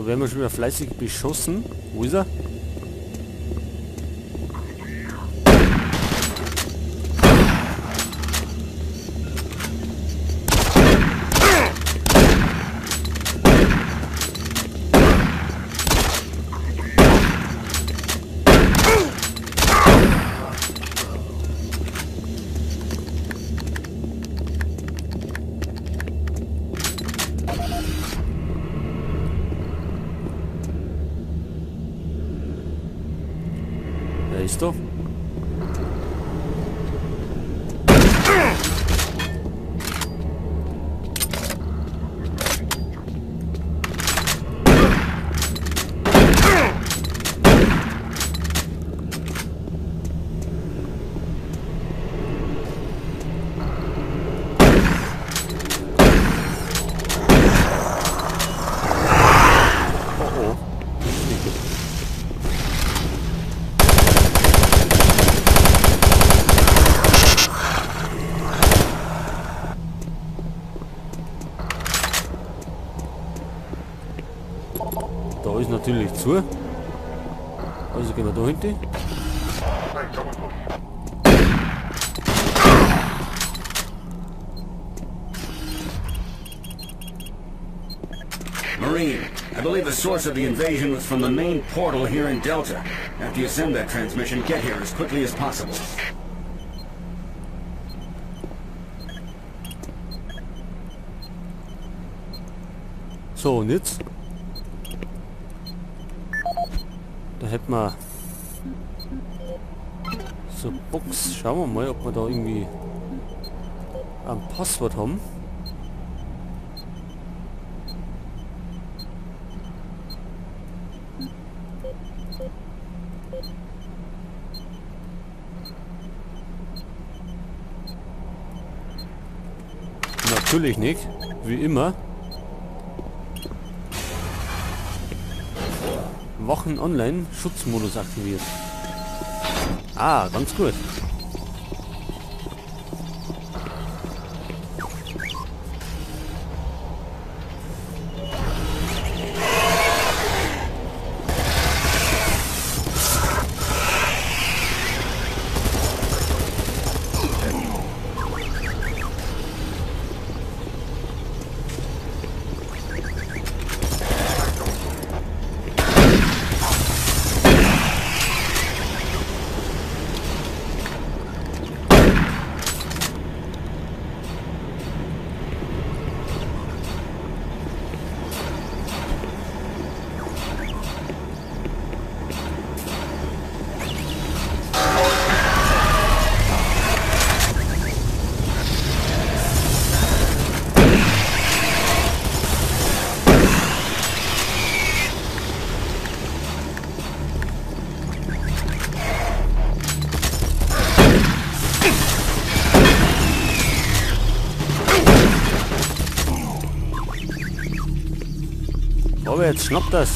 Da werden wir schon wieder fleißig beschossen. Wo ist er? Ist doch. Oh oh. Da ist natürlich zu. Also gehen wir da hinten. Marine, I believe the source of the invasion was from the main portal here in Delta. After you send that transmission, get here as quickly as possible. So, und jetzt? Da hätten wir so Box. Schauen wir mal, ob wir da irgendwie ein Passwort haben. Natürlich nicht, wie immer. Wachen online, Schutzmodus aktiviert. Ah, ganz gut. Aber jetzt schnappt das.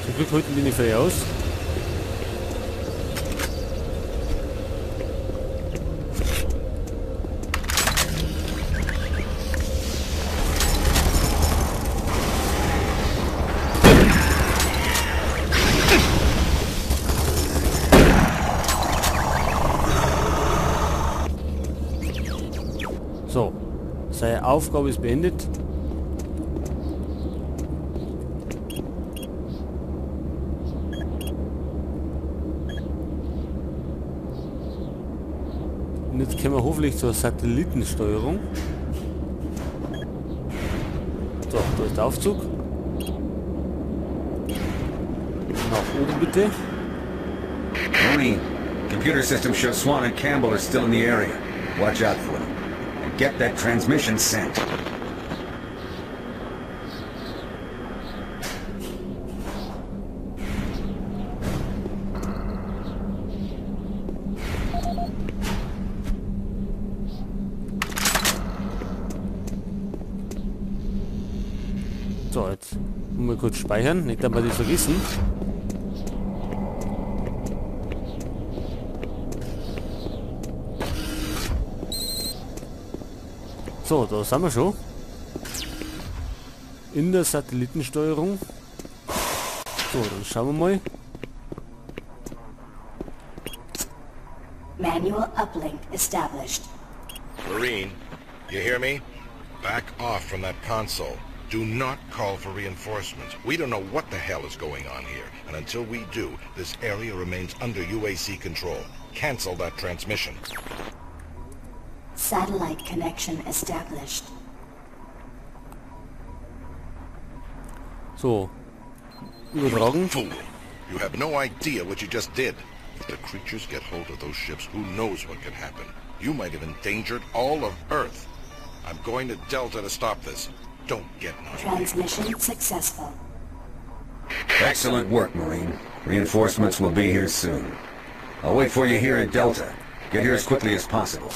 Zum Glück halten die nicht frei aus. So, seine Aufgabe ist beendet. kommen wir hoffentlich zur Satellitensteuerung. So, da ist der Aufzug. Nach oben bitte. Marine, computer system shows Swan and Campbell are still in the area. Watch out for them. And get that transmission sent. So, jetzt mal kurz speichern, nicht, dass wir das vergessen. So, da sind wir schon. In der Satellitensteuerung. So, dann schauen wir mal. Manual uplink established. Marine, you hear me? Back off from that console. Do not call for reinforcements. We don't know what the hell is going on here, and until we do, this area remains under UAC control. Cancel that transmission. Satellite connection established. So. Übertragen. Fool. You have no idea what you just did. If the creatures get hold of those ships, who knows what can happen. You might have endangered all of Earth. I'm going to Delta to stop this. Don't get in our way. Transmission successful. Excellent work, Marine. Reinforcements will be here soon. I'll wait for you here at Delta. Get here as quickly as possible.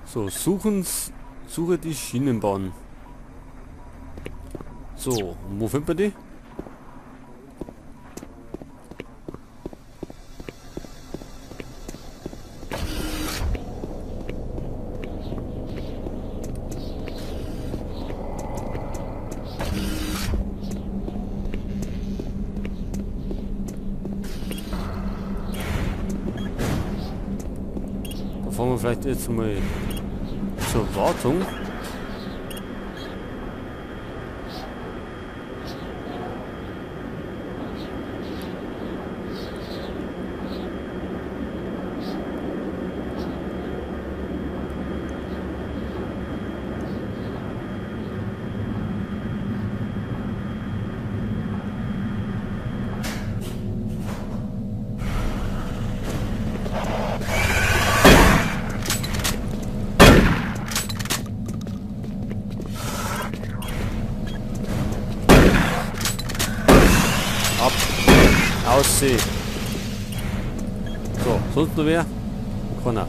So, suche die Schienenbahn. So, wo findet man die? Da fahren wir vielleicht jetzt mal zur Wartung. Ab. Aussehen. So, sonst noch wer? Keiner.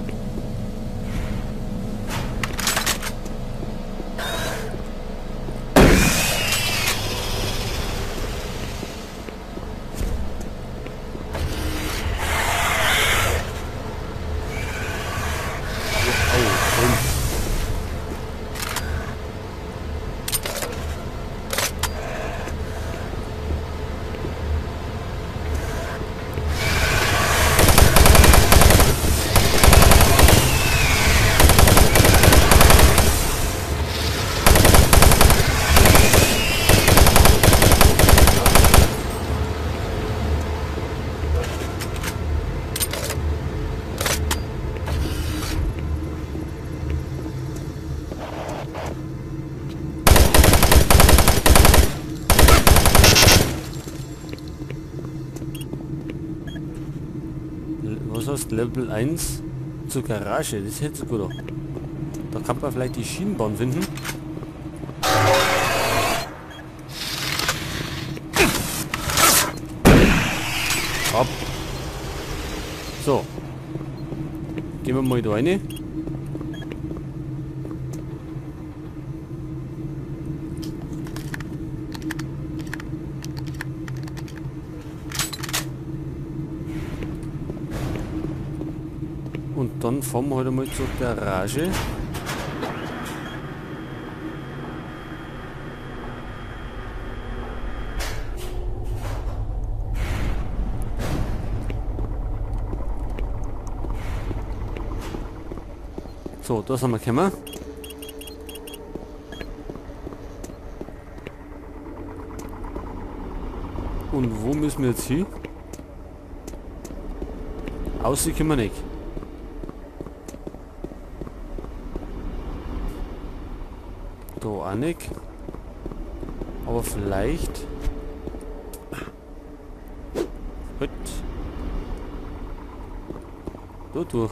Was heißt Level 1 zur Garage? Das hätte gut auch. Da kann man vielleicht die Schienenbahn finden. Ab. So. Gehen wir mal da rein. Und dann fahren wir heute mal zur Garage. So, da sind wir gekommen. Und wo müssen wir jetzt hin? Aussehen können wir nicht. Da auch nicht. Aber vielleicht... Gut. Da durch.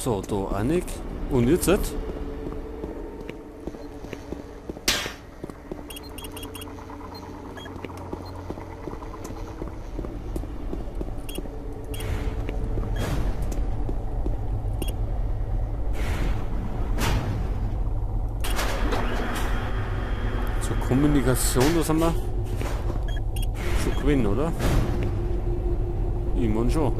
So, da auch nicht. Und jetzt? Zur Kommunikation, das haben wir schon gewinnen, oder? Ich mein schon.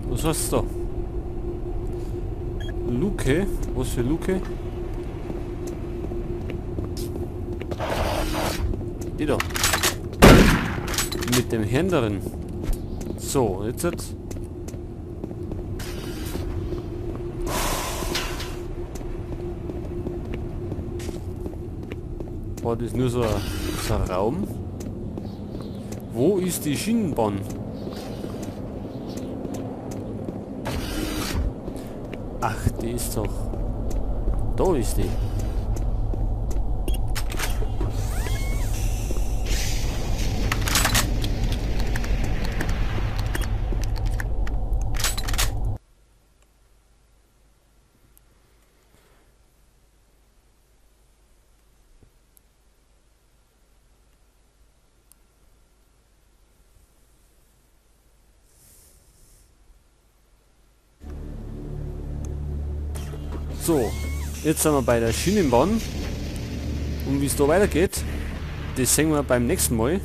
Was hast du da? Luke? Was für Luke? Die da. Mit dem Herrn darin. So, jetzt. Boah, das ist nur so ein Raum. Wo ist die Schienenbahn? Ach, die ist doch... Da ist die. So, jetzt sind wir bei der Schienenbahn. Und wie es da weitergeht, das sehen wir beim nächsten Mal.